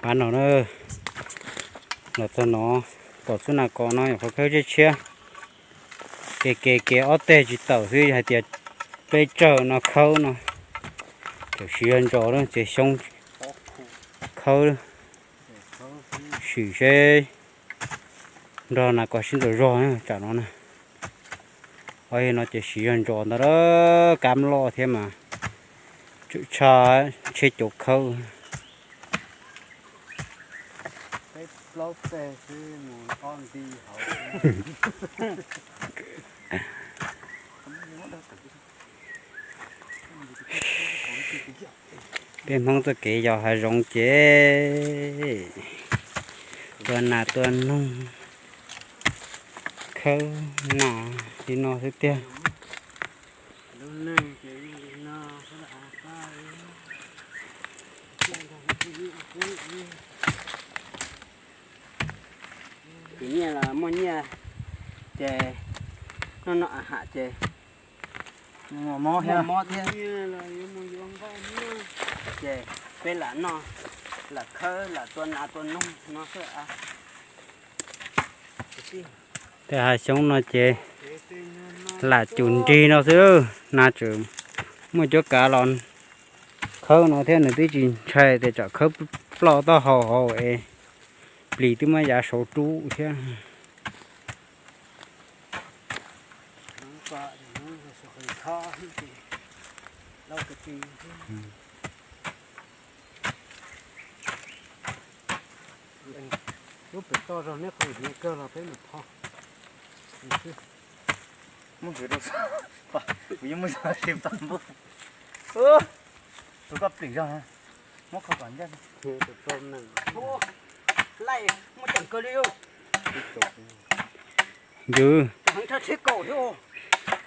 Qab no na, los txog no, pom xub nas kos no yog qhov khawb tshiab tshiab, kev kev kev ob teg tsis tawm xwb, yog hais tias peb tsawg no khawb no, tseem siv zog ntsos lawm, txiav xyoob khawb, sim seb nrog nas kos sib ntsuas zog tsam no na. Qhov no ces siv zog ntsos ntag, kab loj thiab mas tseem tshaj tsheb caum khawb. Peb Hmoob txoj kev yos hav zoov ces tua nas tua noog, khawb nas li no xwb tiag. Kwv nyiaj los muaj nyiaj ces noj noj a ham ces muaj mob thiab. Ces peb lam noj, lam khawb, lam tua nas tua noog no xwb. Tej hav xyoob no ces lam cum nrig no xwb, nas tseem muaj cuab kav los khawb no thiab, nws twb tsis ntshai tias tsam khawb ploj taub hau hauv es plis twb muab yav saud rub thiab. Lub pem toj zog neb qhov hniav kawg los peb mus tho. Kuv yeej muaj si tas npub. Tus koj plim zog, muab qhov kom ncaj. Laij muaj ceem kawg li. Yus,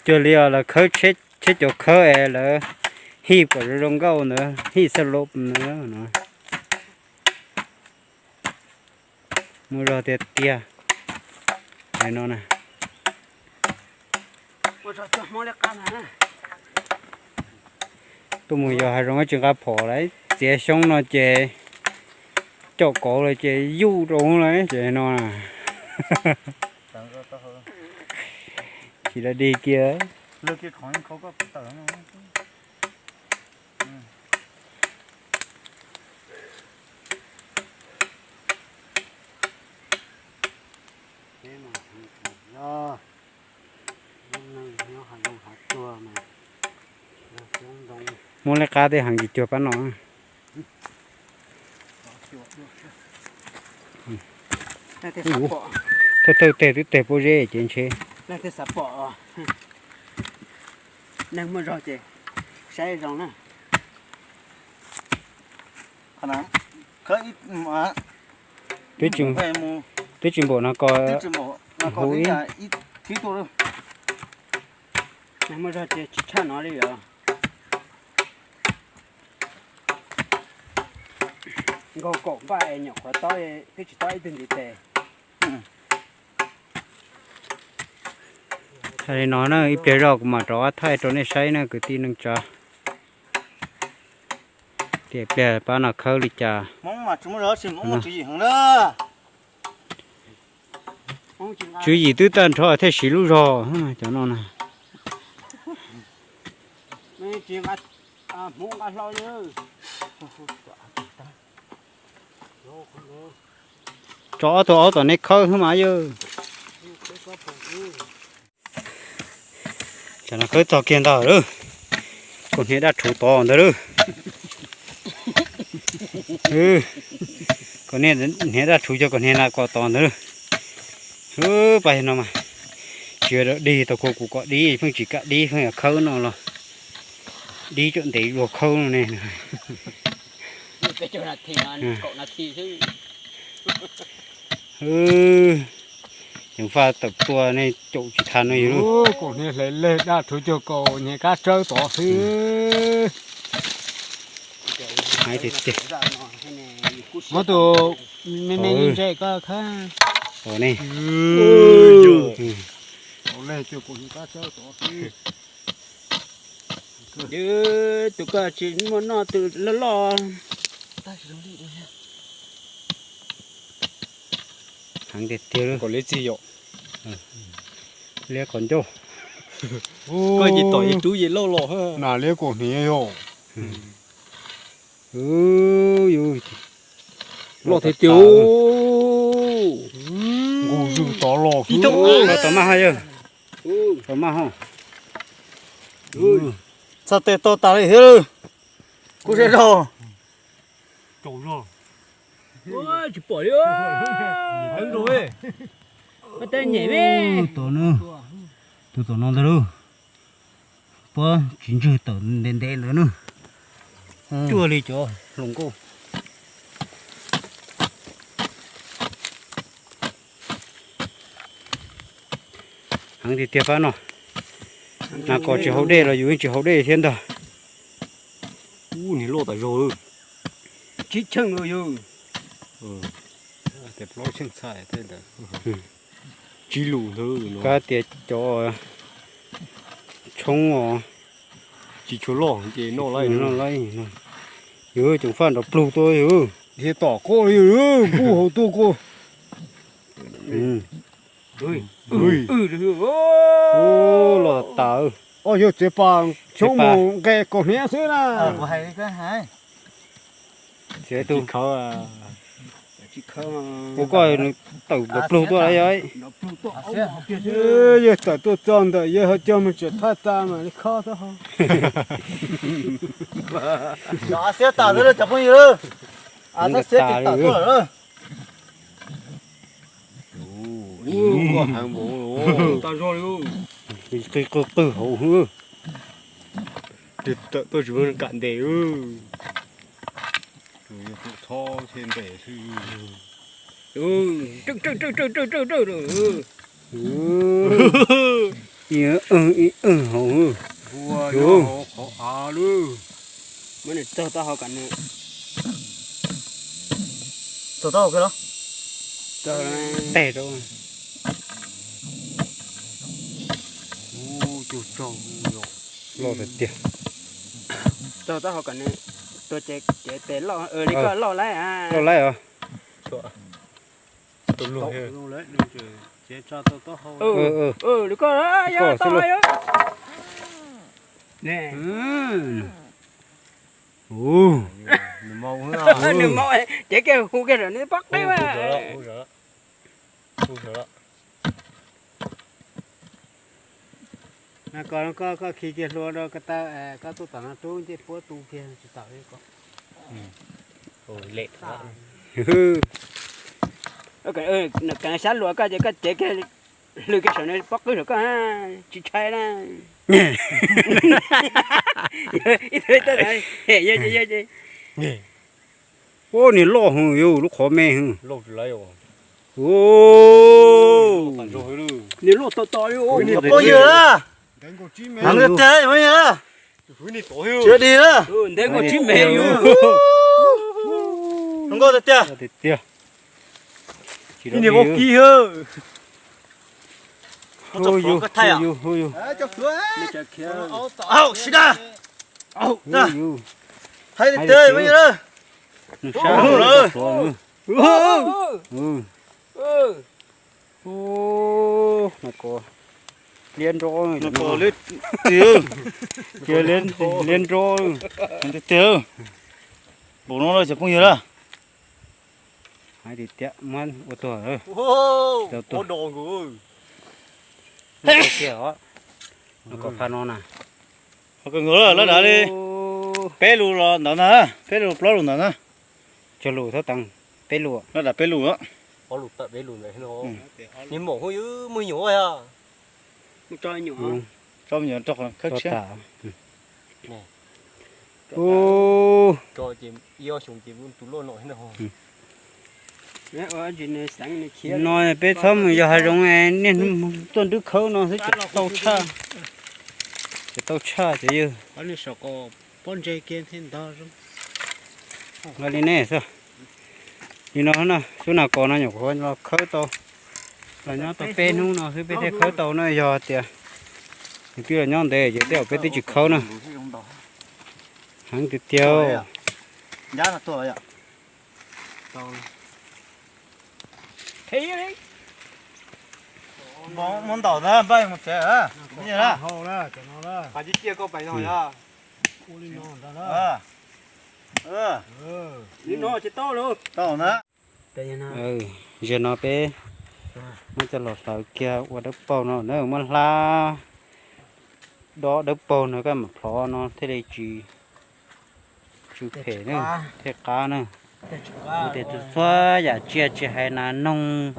cuag li os, lawv khawb tsheb caum khawb es lawv hij kom zoo zoo nkauj ntawd, hij xab lom ntawd no. Muaj zog tiag tiag. Hais no na, tuaj mus yos hav zoov tsis nqa phom lawm, txiav xyoob no ces caum kauv lawm ces yuj rau lawm ces no na. Tsis da dig kiag. Muab lej qab tej heev tsis cuag pab no. Thawj thawj teg twb teg pob zeb ces ntshe. Neeg muaj zog ces saib zoo na. Twb tsis npaum no ko, hu ib. Neeg muaj zog ces tsis tshaj no li os. Nkaug kaum npaj es nyuam qhuav tob, twb tsis tob ib tug ntiv tes. Hais li no na, ib pliag zog kuv mam rov qab thaij rau nej saib na kwv tij neej tsa. Tias pliag pab no khawb li cas. Tswv yim twb tag nrho thiaj siv lub zog cov no na. Tso ob tug aub tom nej khawb xwb mas yawg. Tam no khawb txog kiag ntag lawm. Kaus hniav daj rhuv tod ntawd lawm. Kaus hniav daj rhuv cov kaus hniav na kom tod ntawd lawm. Pab no mas tsis yog dig tau kuv kom dib, pheej tsis kam dib, pheej yog khawb no los dib cov ntev dua khawb no ne. Ceev faj tawm tuaj nej caum tsis tau no yus lub. Kaus hniav hle leg daj rhuv cuag kaus hniav kab tsawb tod xwb. Muab tus me me ntse ko khawb. Tus ko tsis muaj noj, tus loj loj. Heev tiag tiag li. Kom liab txig yom. Liab qhov ncauj. Koj ces tom yeej rub yeej loj los. Nas liab kaum hniav yom. Loj tiag tiag. Nqus zws tod los. Tod maj ho yawg. Tod maj ho. Txog tes tau tas li thiab. Kuv se rau. Tsis pom li. Tej nyem me. Tus tom no ntag lauj. Puab tsis ntswg tawm ntev ntev ntawd na. Cuag li cov hluas nkauj. Heev tiag tiag fab no. Nas kos tsis haus dej los yus yeej tsis haus dej thiab ntag. Ub, niag loj tas zog. Tsib cheej yog. Plaub cheej txhais thiab ntawd. Tsib lus ntawd. Kab tias cov tshoob os. Tsis tshua loj ces noj laij noj laij. Yus ceev faj nrov plug tuaj yus. Dhia tom koj li, npuj hauv tuaj koj. Los tas. Os, yog txiav pas xyoob mus nqe kaum hniav xwb na. Txiav tus khawv. Ua koj tawm nrov plug tuaj yog. Yog tawm tuaj txog ntawm yawg ho cog mus tseem thaj tsa mas li khob xwb ho. Cov xiab tas xwb cov phooj ywg. Xiab tas tas tuaj lawm. Qi qw qw hauv. Tawm tuaj tsis muaj kam ntes. Txhob ntes xwb. Ib wb ib wb hauv. Muab nws txog taub hau kom nws txog taub hau kawg los. Teg rau. Loj tiag tiag. Txog taub hau kom nws tuag ces cev tes loj li koj loj laib. Loj laib os. Li koj xwb los. Nws maum, cev kiag hu kiag saum nws pob qeb. Koj, koj khi kiag hlua rau ko taw, koj tuaj tom no rub ncej puab tu kiag tsis tawm li ko. Sab luas koj ces koj cev kiag, hlwb kiag saum no pob qwb saum koj, tsis tshai na. Ub, niag loj hwv yus lub qhov me hwv. Niag loj to to li. Phooj ywg, heev tiag tiag, phooj ywg. Tsis dig na. Ntev nkaus tsib mev. Zoo nkauj tiag tiag. Tiag. Ib niag vaub kib hwb. Hu yus, hu yus, hu yus. Au, sib daj. Thaij tiag tiag, phooj ywg na. Nws sab. Ub, no ko liab nrob, no ko liab, liab nrob tiag tiag. Npaum no lawm cov phooj ywg na. Hais tias tias muab ua tuag. Ua do nkaus. Kiag os. No ko pha no na. Ho kawg nkaus lawm, lawv dav li. Peb lus los ntawd ntag, peb lus plaub lus ntawd ntag. Tsawg lus thab teev? Peb lus. Lawv dav peb lus. Niag maum hu yus muaj nyuam yog. Tso me nyuam rau qhov khawb tshiab. No peb txhob mus yos hav zoov, niaj hnub tuaj nrub khawb no xwb ces tau tshaj. Ces tau tshaj ces yog. Nqa li nej xwb. Li no na, xub nas kos no nyuam qhuav los khawb tau, los nyob tau peb hnub no xwb peb thiaj khawb tau na, yog tias nws twb los nyob ntev ces tej zaum peb twb tsis khawb na. Heev tiag tiag. Nyab no tuag los yom? Tau. Muab ntaus ntag, npaj mus tsev. Tau na. Zaum no peb muab coj los hlawv kiag ua dawb paug no na, muab hlab dob dawb paug no koj mam plhov no thiaj li tsis, tsis phem na, thiaj qab na. Ua tias txhua yam tsiaj tsis hais nas noog,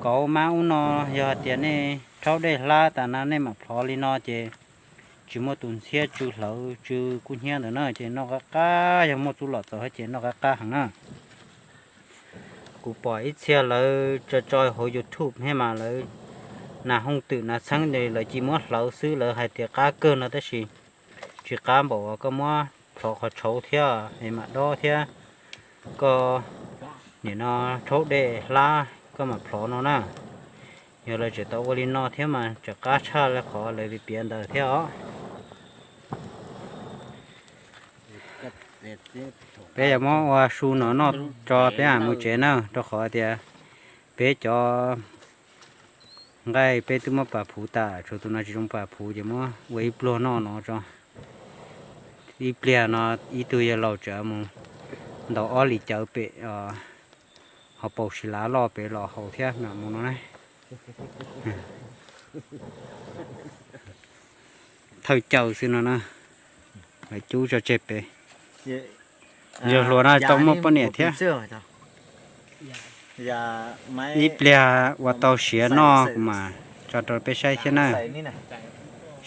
kauv mab ub no, yog hais tias nej rhaub dej hlab tas na nej mam plhov li no ces tsis muaj tus ntxhiab tsw hlawv tsw kub hnyiab ntawd na ces noj qab qab, yog muaj txuj lom txaus thiab ces noj qab qab heev na. Kuv pom ib txhia lawv tso tso hauv YouTube thiab mas lawv nas hooj twm nas txheeb lawv cia muab hlawv xwb, lawv hais tias qab kawg no tab sis tsis qab npaum uas koj muab plhov qhov tshauv thiab es mam dob thiab koj nim no rhaub dej hlab koj mam plhov no na. Yog lawv tseem tau ua li no thiab mas tseem qab tshaj li qhov lawv piav ntawd thiab os. Peb yuav muab ua su no noj tso peb mam mus tsev na, rau qhov tias peb cov nqaij peb twb muab pas phuv tas, tshuav tus no tsis zoo pas phuv ces muab ua ib pluag noj no tso. Ib pliag no ib tug yawg laus tseem mus ntaus ob lis cawv pem hauv paus si lav loj pem los haus thiab mam mus no na. Thawj caw xwb no na, lawv cub tso tseg pem. Yog hluas no tau muaj poj niam thiab. Ib pliag ua tau siav noj kuv mam tso rau peb saib thiab na,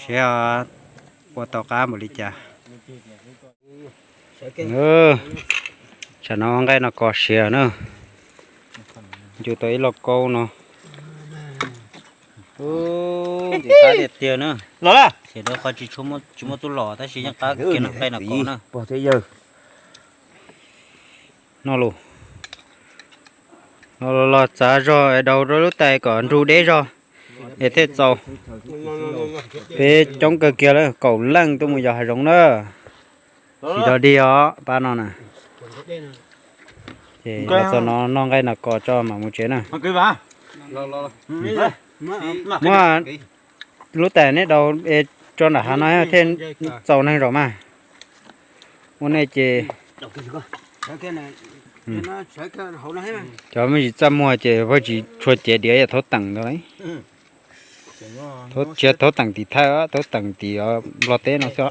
saib ua tau qab npaum li cas. Tsam no nqaij no kos siav na, ncu tau ib lauj kaub no. Ntxim qab tiag tiag na. Los xyem dua qhov tsis muaj txuj lom tab sis yeej qab kiag no nqaij no kos na. No los, los txav zog es daus rau lub tais kom nrug deb zog es thiaj txaus. Peb coob kawg kiag lawm, kaum leej tuaj mus yos hav zoov na. Tsis dog dig os pab no na. Ces los txog no noj nqaij no kos tso mam mus tsev na. Muab lub tais neb daus es tso nram hav no thiaj txaus neeg zaum mas. Ua nej ces cov me ntsis txaj muag ces vaj tsis tshua cev diav yam thaub teem ntawd. Tsis yog thaub teem tim thawj, thaub teem tim Nplog teb no xwb.